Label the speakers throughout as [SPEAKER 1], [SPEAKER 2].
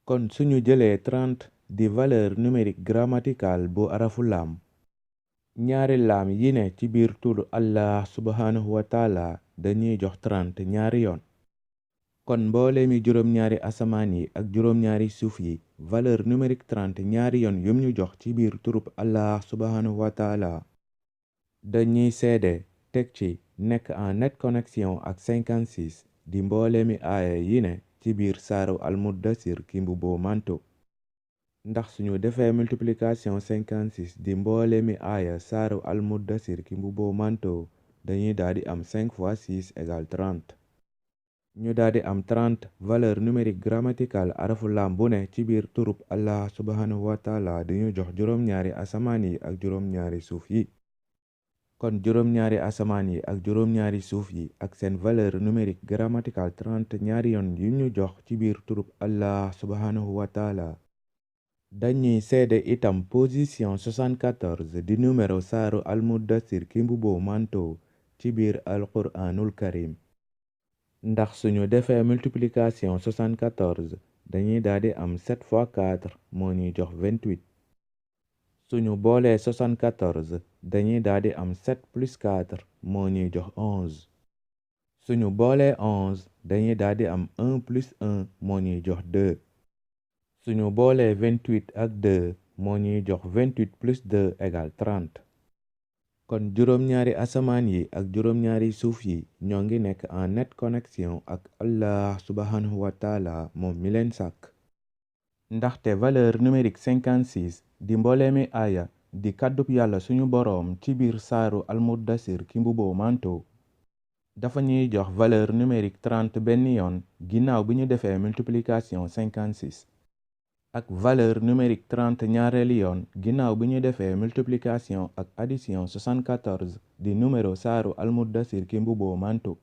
[SPEAKER 1] kon suñu jëlee 30 di valeur numérique grammaticale bu arafu laam ñaari laam yi ne ci biir turu allah subhanahu wa taala dañuy jox 30 ñaari yoon kon mbooleemi juróom-ñaari asamaan yi ak juróom-ñaari suuf yi valeur numérique 30 ñaari yoon yum ñu jox ci biir turub allah subhanahu wa taala dañuy seede teg ci nekk en nette connexion ak 56 di mbooleemi aaya yi ne ci biir saaru almuddasir ki mbubboo manto ndax suñu defee multiplication 56 di mbooleemi aaya saaru almuddasir ki mbubboo manto dañuy daldi am 5 fois 6 égale 30 ñu daldi am 30 valeur numérique grammaticale arafu laam bu ne ci biir turub allah subhanahu wa taala dañu jox juróom-ñaari asamaan yi ak juróom-ñaari suuf yi kon juróom-ñaari asamaan yi ak juróom-ñaari suuf yi ak seen valeur numérique grammaticale 30 ñaari yoon yu ñu jox ci biir turub allah subhanahu wa taala dañuy seede itam position 74 di numéro saaru almuddasir ki mbubboo manto ci biir alquraanul karim ndax suñu defee multiplication 74 dañuy daldi am 7 fois 4 moo ñuy jox 28 suñu boolee 74 dañuy daldi am 7 plus 4 moo ñuy jox 11 suñu boolee 11 dañuy daldi am 1 plus 1 moo ñuy jox 2 suñu boolee 28 ak 2 moo ñuy jox 28 plus 2 égale 30 kon juróom-ñaari asamaan yi ak juróom-ñaari suuf yi ñoo ngi nekk en nette connexion ak allah subhanahu wa taala moom mi leen sàkk ndaxte valeur numérique 56 di mbooleemi aaya di kàddub yàlla suñu boroom ci biir saaru almuddasir ki mbubboo manto dafa ñuy jox valeur numérique 30 benn yoon ginnaaw bi ñu defee multiplication 56 ak valeur numérique 30 ñaareeli yoon ginnaaw bi ñu defee multiplication ak addition 74 di numéro saaru almuddasir ki mbubboo manto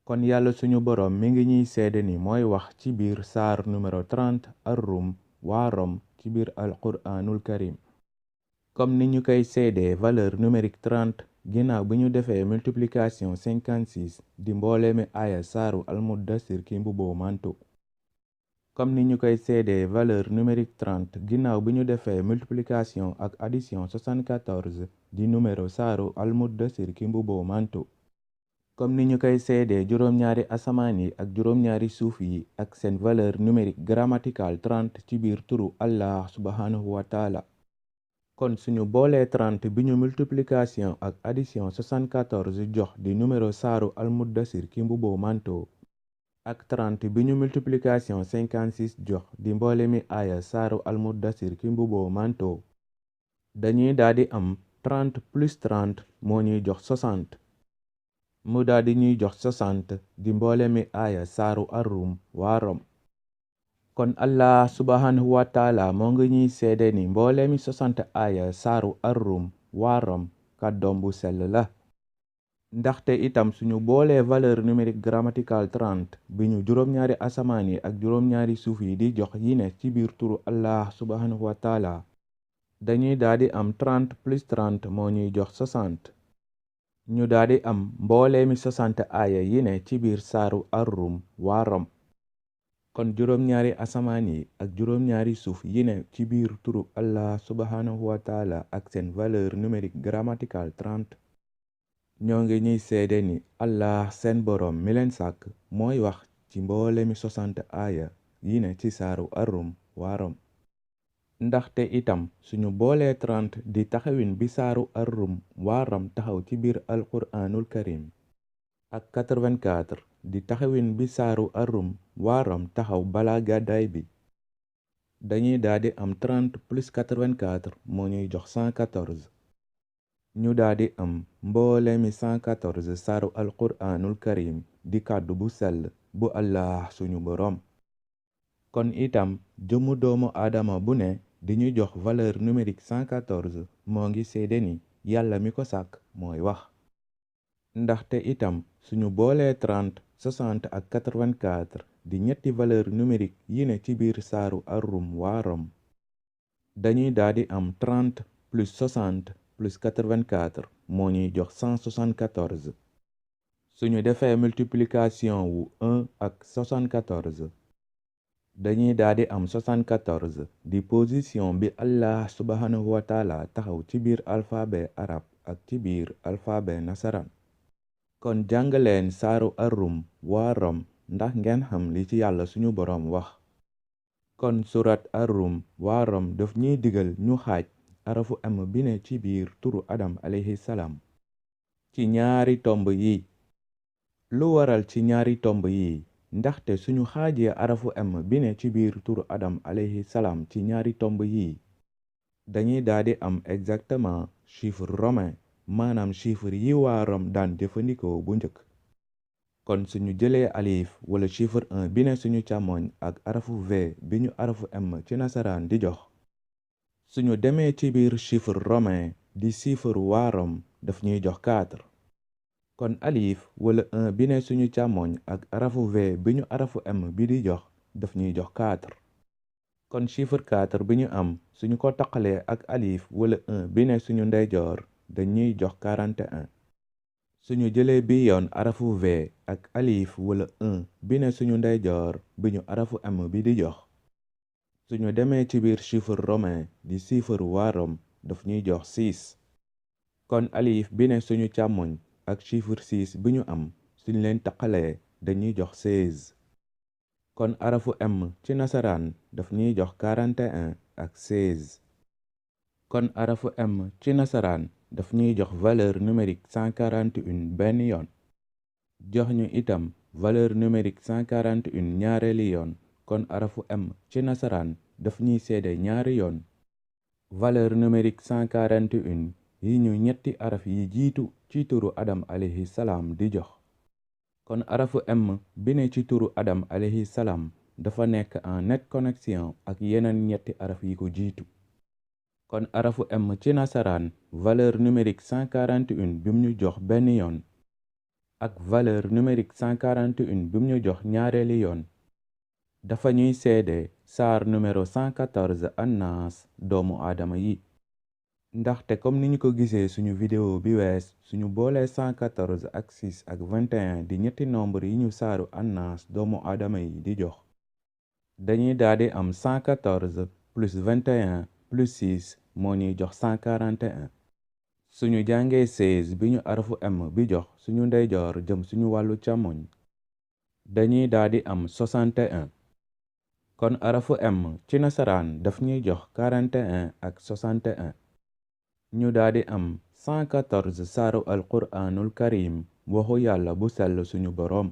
[SPEAKER 1] kon yàlla suñu boroom mi ngi ñuy seede ni mooy wax ci biir saar numéro 30 ar-rum waa rom ci biir alquraanul karim comme ni ñu koy seedee valeur numérique 30 ginnaaw bi ñu defee multiplication 56 di mbooleemi aaya saaru almuddasir ki mbubboo manto comme ni ñu koy seedee valeur numérique 30 ginnaaw bi ñu defee multiplication ak addition 74 di numéro saaru almuddasir ki mbubboo manto comme ni ñu koy seedee juróom-ñaari asamaan yi ak juróom-ñaari suuf yi ak seen valeur numérique grammaticale 30 ci biir turu allah subhanahu wa taala kon suñu boolee 30 bi ñu multiplication ak addition 74 jox di numéro saaru almuddasir ki mbubboo manto ak 30 bi ñu multiplication 56 jox di mboolemi aaya saaru almuddasir ki mbubboo manto dañuy daldi am 30 plus 30 moo ñuy jox 60 mu daldi ñuy jox 60 di mboolemi aaya saaru ar-rum waa rom kon allah subhanahu wa taala moo ngi ñuy seede ni mboolemi 60 aaya saaru ar-rum waa rom kàddoom bu sell la ndaxte itam suñu boolee valeur numérique grammaticale 30 bi ñu juróom-ñaari asamaan yi ak juróom-ñaari suuf yi di jox yi ne ci biir turu allah subhanahu wa taala dañuy daldi am 30 plus 30 moo ñuy jox 60 ñu daldi am mbooleemi 60 aaya yi ne ci biir saaru ar-rum waa rom kon juróom-ñaari asamaan yi ak juróom-ñaari suuf yi ne ci biir turu allah subhanahu wa taala ak seen valeur numérique grammaticale 30 ñoo ngi ñuy seede ni allah seen boroom mi leen sàkk mooy wax ci mboolemi 60 aaya yi ne ci saaru ar-rum waa rom ndaxte itam suñu boolee 30 di taxawin bi saaru ar-rum waa rom taxaw ci biir alquraanul karim ak 84 di taxawin bi saaru ar-rum waa rom taxaw bala gàddaay bi dañuy daldi am 30 plus 84 moo ñuy jox 114 ñu daldi am mbooleemi 114 saaru alquraanul karim di kàddu bu sell bu allah suñu boroom kon itam jëmu doomu aadama bu ne di ñu jox valeur numérique 114 moo ngi seede ni yàlla mi ko sàkk mooy wax ndaxte itam suñu boolee 30 60 ak 84 di ñetti valeur numérique yi ne ci biir saaru ar-rum waa rom dañuy daldi am 30 plus 60 plus 84 moo ñuy jox 174 suñu defee multiplication wu 1 ak 74 dañuy daldi am 74 di position bi Allah subhanahu wa taala taxaw ci biir alphabet arab ak ci biir alphabet nasaraan. kon jàngaleen saaru ar-Rum waa Rom ndax ngeen xam li ci yàlla suñu boroom wax. kon surat ar-Rum waa Rom daf ñuy digal ñu xaaj arafu m bi ne ci biir turu Adam alayhi salaam ci ñaari tomb yi. lu waral ci ñaari tomb yi ndaxte suñu xaajee arafu m bi ne ci biir turu Adam alayhi salaam ci ñaari tomb yi dañuy daldi am exactement chiffre romain maanaam chiffre yi waa Rom daan jëfandikoo bu njëkk. kon suñu jëlee alif wala chiffre 1 bi ne suñu càmmoñ ak arafu v bi ñu arafu m ci nasaraan di jox, suñu demee ci biir chiffre romain di chiffre waa Rom daf ñuy jox 4. kon alif wala 1 bi ne suñu càmmoñ ak arafu v bi ñu arafu m bi di jox daf ñuy jox 4. kon chiffre 4 bi ñu am suñu ko taqalee ak alif wala 1 bi ne suñu ndeyjoor dañuy jox 41. suñu jëlee bi yoon arafu v ak alif wala 1 bi ne suñu ndeyjoor bi ñu arafu m bi di jox, suñu demee ci biir chiffre romain di chiffre waa Rom daf ñuy jox 6. kon alif bi ne suñu càmmoñ ak chiffre 6 bi ñu am suñ leen taqalee dañuy jox 16. kon arafu m ci nasaraan daf ñuy jox 41 ak 16. kon arafu m ci nasaraan daf ñuy jox valeur numérique 141 benn yoon, jox ñu itam valeur numérique 141 ñaareeli yoon. kon arafu m ci nasaraan daf ñuy seede ñaari yoon valeur numérique 141 yi ñu ñetti araf yi jiitu ci turu Adam alayhi salaam di jox. kon arafu m bi ne ci turu Adam alayhi salaam dafa nekk en nette connexion ak yeneen ñetti araf yi ko jiitu. kon arafu m ci nasaraan valeur numérique 141 bim ñu jox benn yoon ak valeur numérique 141 bim ñu jox ñaareeli yoon dafa ñuy seede saar numéro 114 annaas doomu aadama yi. ndaxte comme ni ñu ko gisee suñu vidéo bi wees suñu boolee 114 ak 6 ak 21 di ñetti nombre yi ñu saaru annaas doomu aadama yi di jox, dañuy daldi am 114 plus 21 plus 6 moo ñuy jox 141. suñu jàngee 16 bi ñu arafu m bi jox suñu ndeyjoor jëm suñu wàllu càmmoñ dañuy daldi am 61. kon arafu m ci nasaraan daf ñuy jox 41 ak 61. ñu daldi am 114 saaru alquraanul karim waxu yàlla bu sell suñu boroom.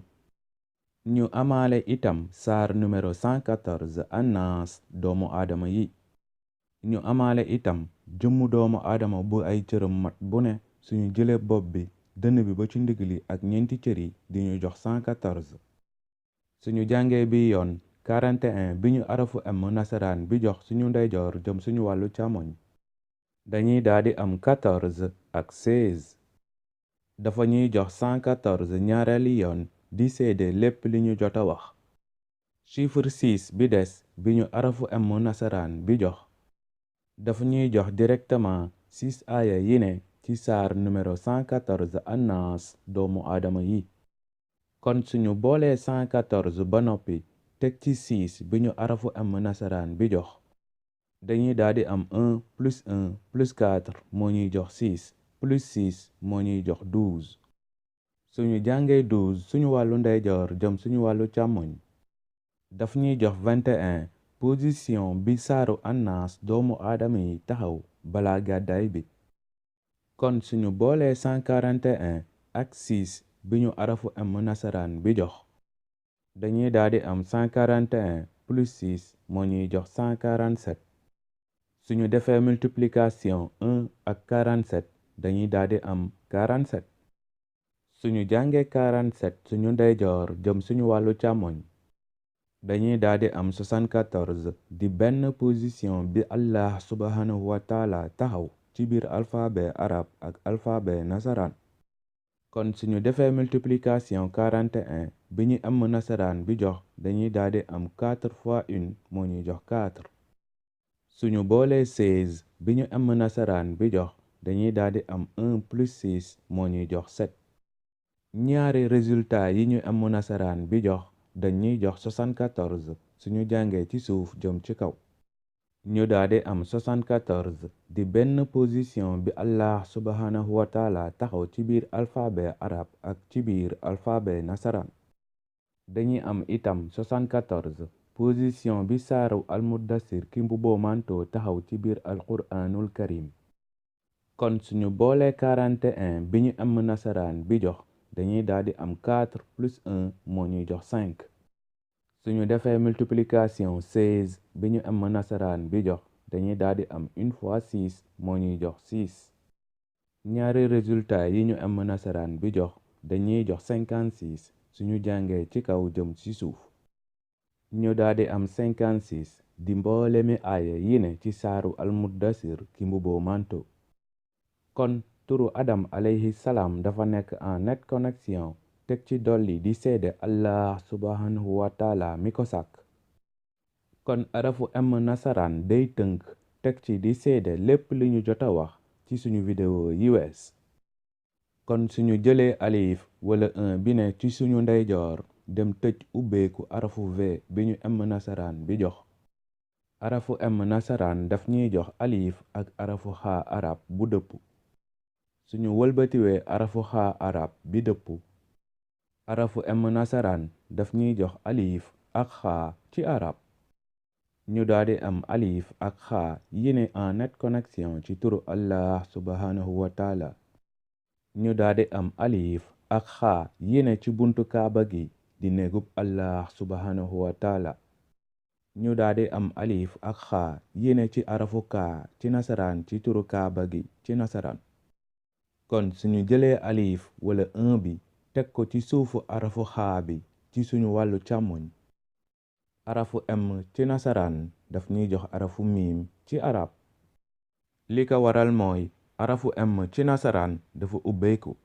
[SPEAKER 1] ñu amaale itam saar numéro 114 annaas doomu aadama yi. ñu amaale itam jëmmu doomu aadama bu ay cëram mat bu ne suñu jëlee bopp bi dënn bi ba ci ndigg li ak ñeenti cër yi di ñu jox 114. suñu jàngee bi yoon 41 bi ñu arafu m nasaraan bi jox suñu ndeyjoor jëm suñu wàllu càmmoñ dañuy daldi am 14 ak 16. dafa ñuy jox 114 ñaareeli yoon di seede lépp li ñu jot a wax. chiffre 6 bi des bi ñu arafu m nasaraan bi jox dafa ñuy jox directement 6 aaya yi ne ci saar numéro 114 annaas doomu aadama yi. kon suñu boolee 114 ba noppi teg ci 6 bi ñu arafu m nasaraan bi jox dañuy daldi am 1 plus 1 plus 4 moo ñuy jox 6 plus 6 moo ñuy jox 12. suñu jàngee 12 suñu wàllu ndeyjoor jëm suñu wàllu càmmoñ daf ñuy jox 21 position bi saaru annaas doomu aadama yi taxaw balaa gàddaay bi. kon suñu boolee 141 ak 6 bi ñu arafu m nasaraan bi jox dañuy daldi am 141 plus 6 moo ñuy jox 147. suñu defee multiplication 1 ak 47 dañuy daldi am 47. suñu jàngee 47 suñu ndeyjoor jëm suñu wàllu càmmoñ dañuy daldi am 74 di benn position bi Allah subhanahu wa taala taxaw ci biir alphabet arab ak alphabet nasaraan. kon suñu defee multiplication 41 bi ñu am nasaraan bi jox dañuy daldi am 4 fois 1 moo ñuy jox 4. suñu boolee 16 bi ñu am nasaraan bi jox dañuy daldi am 1 plus 6 moo ñuy jox 7. ñaari résultat yi ñu am nasaraan bi jox dañuy jox 74 suñu jàngee ci suuf jëm ci kaw. ñu daldi am 74 di benn position bi Allah subhanahu wa taala taxaw ci biir alphabet arab ak ci biir alphabet nasaraan. dañuy am itam 74 position bi saaru almuddasir ki mbubboo manto taxaw ci biir alquraanul karim. kon suñu boole 41 bi ñu am nasaraan bi jox dañuy daldi am 4 plus 1 moo ñuy jox 5. suñu defee multiplication 16 bi ñu am nasaraan bi jox dañuy daldi am 1 fois 6 moo ñuy jox 6. ñaari résultat yi ñu am nasaraan bi jox dañuy jox 56 suñu jàngee ci kaw jëm ci suuf. ñu daldi am 56 di mboolemi aaya yi ne ci saaru almuddasir ki mbubboo manto. kon turu adam alayhi salaam dafa nekk en net connexion teg ci dolli di seede Allah subhanahu wa taala mi ko sàkk. kon arafu m nasaraan day tënk teg ci di seede lépp li ñu jota wax ci suñu vidéo yi wees. kon suñu jëlee alif wala 1 bi ne ci suñu ndeyjoor dem tëj ubbeeku arafu v bi ñu m nasaraan bi jox. arafu m nasaraan daf ñuy jox alif ak arafu xaa arab bu dëpp. suñu wëlbatiwee arafu xaa arab bi dëpp. arafu m nasaraan daf ñuy jox alif ak xaa ci arab. ñu daldi am alif ak xaa yi ne en net connexion ci turu Allah subhanahu wa taala. ñu daldi am alif ak xaa yi ne ci buntu kaaba gi di néegub Allah subhanahu wa taala. ñu daldi am alif ak xaa yi ne ci arafu kaa ci nasaraan ci turu kaaba gi ci nasaraan. kon suñu jëlee alif wala 1 bi teg ko ci suufu arafu xaa bi ci suñu wàllu càmmoñ. arafu m ci nasaraan daf ñuy jox arafu miim ci arab. li ko waral mooy arafu m ci nasaraan dafa ubbeeku.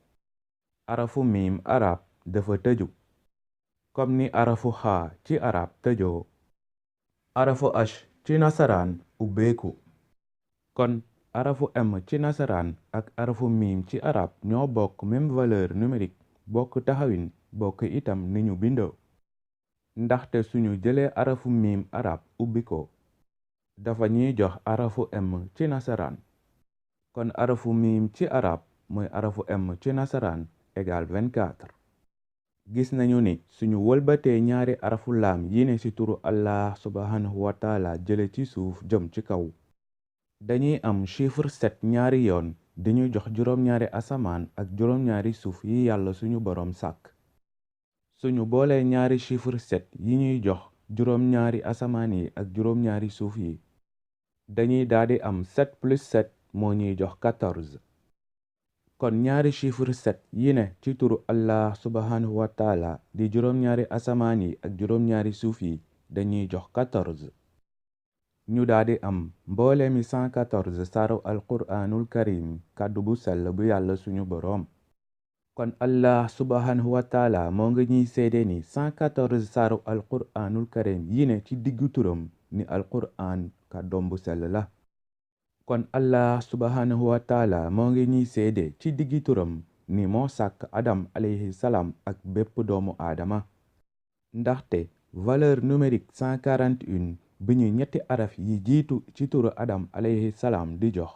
[SPEAKER 1] arafu miim arab dafa tëju. comme ni arafu xaa ci arab tëjoo. arafu ash ci nasaraan ubbeeku. kon arafu m ci nasaraan ak arafu miim ci arab ñoo bokk même valeur numérique bokk taxawin bokk itam ni ñu bindoo. ndaxte suñu jëlee arafu miim arab ubbi ko dafa ñuy jox arafu m ci nasaraan. kon arafu miim ci arab mooy arafu m ci nasaraan égal 24. gis nañu ni suñu wëlbatee ñaari arafu laam yi ne ci turu Allah subhanahu wa taala jële ci suuf jëm ci kaw. dañuy am chiffre 7 ñaari yoon dañuy jox juróom-ñaari asamaan ak juróom-ñaari suuf yi yàlla suñu boroom sàkk. suñu boolee ñaari chiffre 7 yi ñuy jox juróom-ñaari asamaan yi ak juróom-ñaari suuf yi dañuy daldi am 7 plus 7 moo ñuy jox 14. kon ñaari chiffre 7 yi ne ci turu Allah subhanahu wa taala di juróom-ñaari asamaan yi ak juróom-ñaari suuf yi dañuy jox 14. ñu daldi am mbooleemi 114 saaru alquraanul karim kàddu bu sell bu yàlla suñu boroom. kon Allah subhanahu wa taala moo ngi ñuy seede ni 114 saaru alquraanul karim yi ne ci diggu turam ni alquraan kàddoom bu sell la. kon Allah subhanahu wa taala moo ngi ñuy seede ci diggi turam ni moo sàkk adam alayhi salaam ak bépp doomu aadama. ndaxte valeur numérique 141 bi ñu ñetti araf yi jiitu ci turu adam alayhi salaam di jox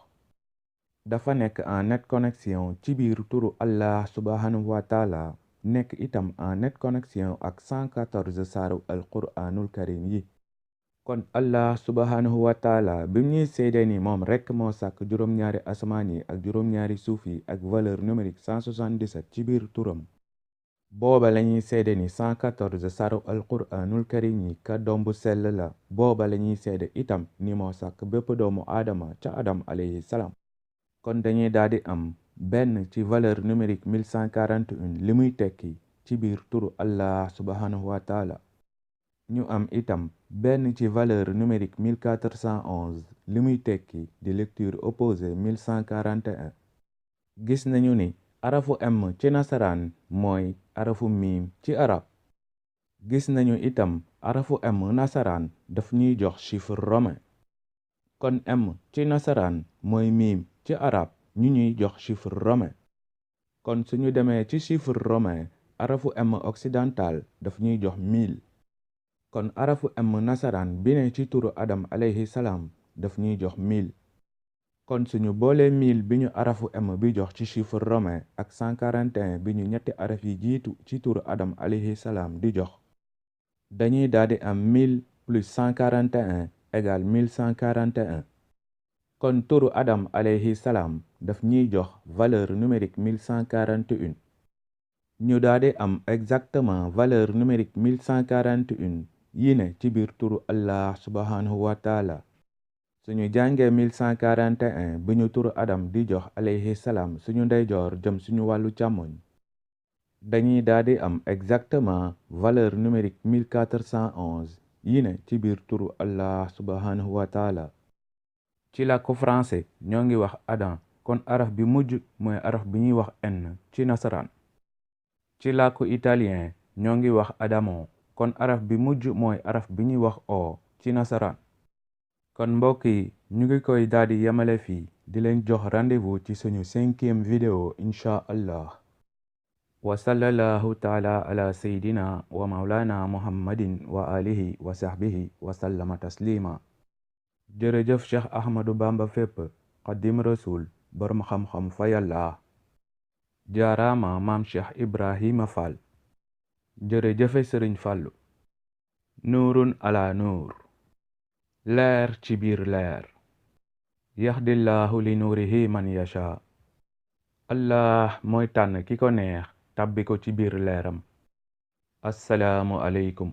[SPEAKER 1] dafa nekk en net connexion ci biir turu Allah subhanahu wa taala nekk itam en net connexion ak 114 saaru alquraanul karim yi. kon Allah subhanahu wa taala bi ñuy seede ni moom rekk moo sàkk juróom-ñaari asamaan yi ak juróom-ñaari suuf yi ak valeur numérique 177 ci biir turam. booba lañuy seede ni 114 saaru alquraanul karim yi kàddoom bu sell la. booba lañuy seede itam ni moo sàkk bépp doomu aadama ca adam alayhi salaam. kon dañuy daldi am benn ci valeur numérique 1141 li muy tekki ci biir turu Allah subhanahu wa taala. ñu am itam benn ci valeur numérique 1411 li muy tekki di lecture opposée 1141. gis nañu ni arafu m ci nasaraan mooy arafu miim ci arab. gis nañu itam arafu m nasaraan daf ñuy jox chiffre romain. kon m ci nasaraan mooy miim ci arab ñu ñuy jox chiffre romain. kon suñu demee ci chiffre romain arafu m occidental daf ñuy jox 1000. kon arafu m nasaraan bi ne ci turu adam alayhi salaam daf ñuy jox 1000. kon suñu boolee 1000 bi ñu arafu m bi jox ci chiffre romain ak 141 bi ñu ñetti araf yi jiitu ci turu adam alayhi salaam di jox, dañuy daldi am 1000 plus 141 égale 1141. kon turu adam alayhi salaam daf ñuy jox valeur numérique 1141. ñu daldi am exactement valeur numérique 1141 yi ne ci biir turu allah subhanahu wa taala. suñu jàngee 1141 bi ñu turu adam di jox alayhi salaam suñu ndeyjoor jëm suñu wàllu càmmoñ, dañuy daldi am exactement valeur numérique 1411 yi ne ci biir turu allah subhanahu wa taala. ci làkku français ñoo ngi wax adam, kon araf bi mujj mooy araf bi ñuy wax n ci nasaraan. ci làkku italien ñoo ngi wax adamo, kon araf bi mujj mooy araf bi ñuy wax o ci nasaraan. kon mbokk yi ñu ngi koy daldi yemale fii di leen jox rendez-vous ci suñu 5e vidéo incha allah. wa sallallahu taala ala seydina wa maulana muhammadin wa alihi wa sahbihi wa sallama taslima. jërëjëf cheikh ahmadu bamba fépp xadim rasul borom xam-xam fa yàlla. jaaraama maam cheikh ibrahima fall. jërëjëfe sëriñ fallu. nuurun ala nuur. leer ci biir leer. yahdillahu li nuurihi man yasha. allah mooy tànn ki ko neex tàbbi ko ci biir leeram. assalaamu aleykum.